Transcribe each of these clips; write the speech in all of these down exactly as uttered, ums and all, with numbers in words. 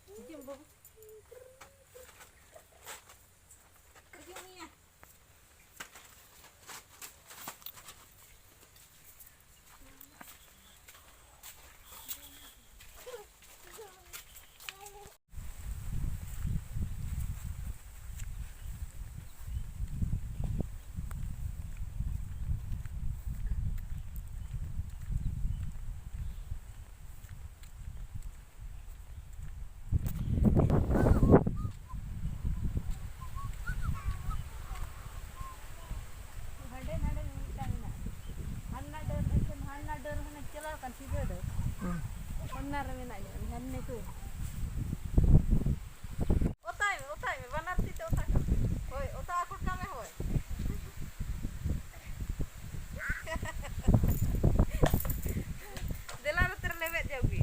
ᱦᱤᱡᱩᱜ ᱢᱮ ᱵᱟᱹᱵᱩ᱾ ᱦᱤᱡᱩᱜ ᱢᱮᱭᱟ᱾ ᱦᱟᱸᱰᱮ ᱱᱟᱰᱮ ᱢᱤᱫᱴᱟᱝ ᱢᱮᱱᱟᱜᱼᱟ᱾ ᱦᱟᱱᱟ ᱰᱟᱹᱨ ᱨᱮ ᱠᱷᱟᱱ ᱦᱟᱱᱟ ᱰᱟᱹᱨ ᱦᱟᱱᱮ ᱪᱟᱞᱟᱣ ᱠᱟᱱ ᱥᱤᱫᱷᱟᱹ ᱰᱟᱹᱨ᱾ ᱦᱩᱸ᱾ ᱚᱱᱟ ᱨᱮ ᱢᱮᱱᱟᱜ ᱧᱚᱜ ᱦᱟᱱᱮ ᱥᱩᱨ᱾ ᱚᱛᱟᱭ ᱢᱮ, ᱚᱛᱟᱭ ᱢᱮ, ᱵᱟᱱᱟᱨ ᱛᱤ ᱛᱮ ᱚᱛᱟ ᱠᱟᱜ ᱢᱮ᱾ ᱦᱳᱭ, ᱚᱛᱟ ᱟᱠᱚᱴ ᱠᱟᱜ ᱢᱮ, ᱦᱳᱭ᱾ ᱫᱮᱞᱟ ᱱᱚᱛᱮ ᱨᱮ ᱞᱮᱵᱮᱫ ᱡᱟᱣ ᱜᱮ᱾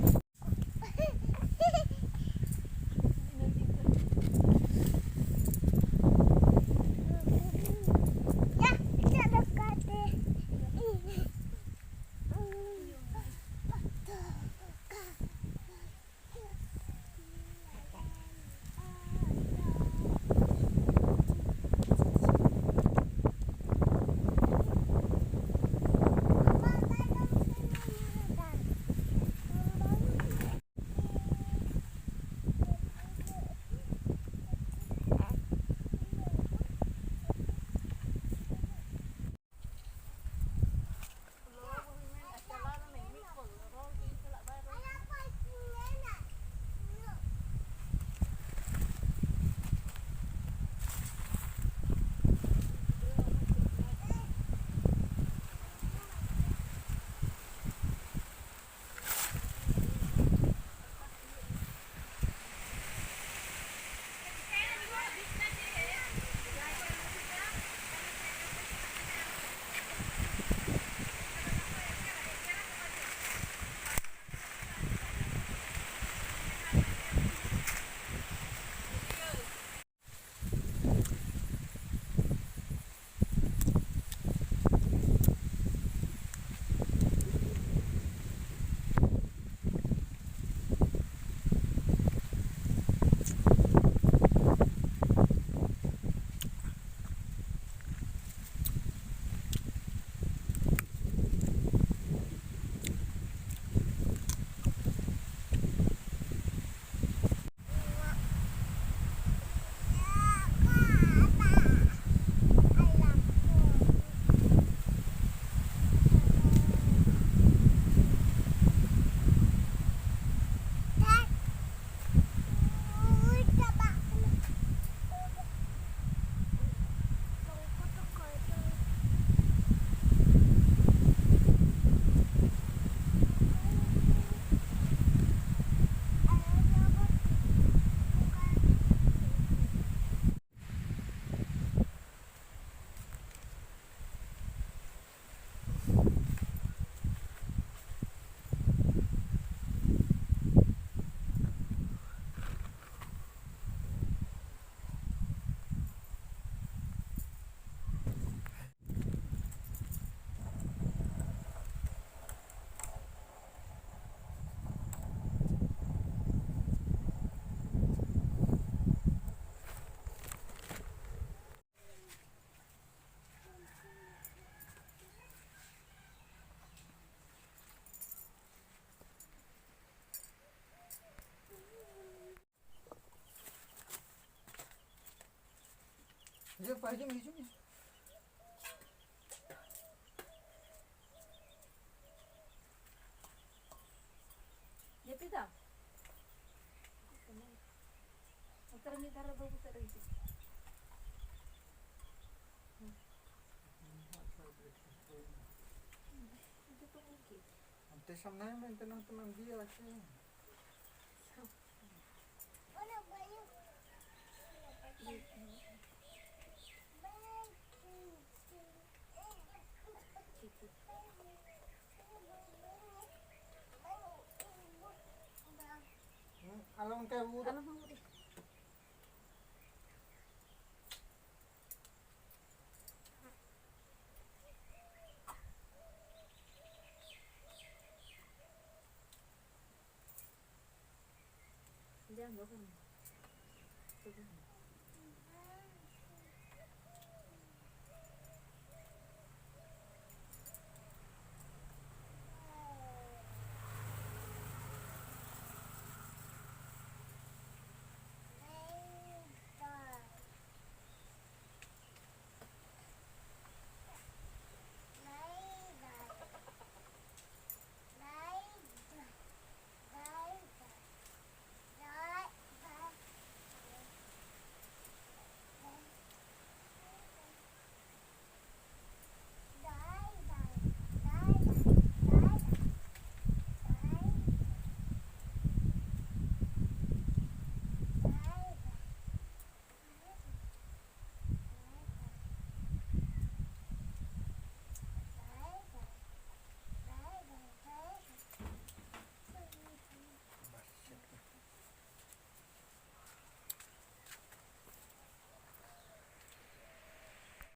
ᱦᱤᱡᱩᱜ ᱢᱮ, ᱦᱤᱡᱩᱜ ᱢᱮ᱾ ᱡᱟᱹᱯᱤᱫᱟ? ᱱᱚᱛᱮ ᱨᱮ ᱢᱤᱫ ᱫᱷᱟᱨᱮ ᱵᱟᱹᱵᱩ ᱥᱮᱫ ᱨᱮ ᱦᱤᱡᱩᱜ᱾ ᱡᱚᱛᱚ ᱢᱤᱫ ᱜᱮ᱾ ᱚᱱᱛᱮ ᱥᱟᱢᱱᱟᱭ ᱢᱮ, ᱚᱱᱛᱮ ᱱᱚᱛᱮ ᱢᱟ ᱵᱤᱭᱟ ᱟᱪᱷᱮ᱾ ᱦᱩᱸ, ᱟᱞᱚ ᱚᱱᱠᱟ ᱩᱫ᱾ ᱟᱞᱚ ᱦᱚᱸ ᱩᱫ᱾ ᱡᱟᱝ ᱵᱟᱵᱚᱱ᱾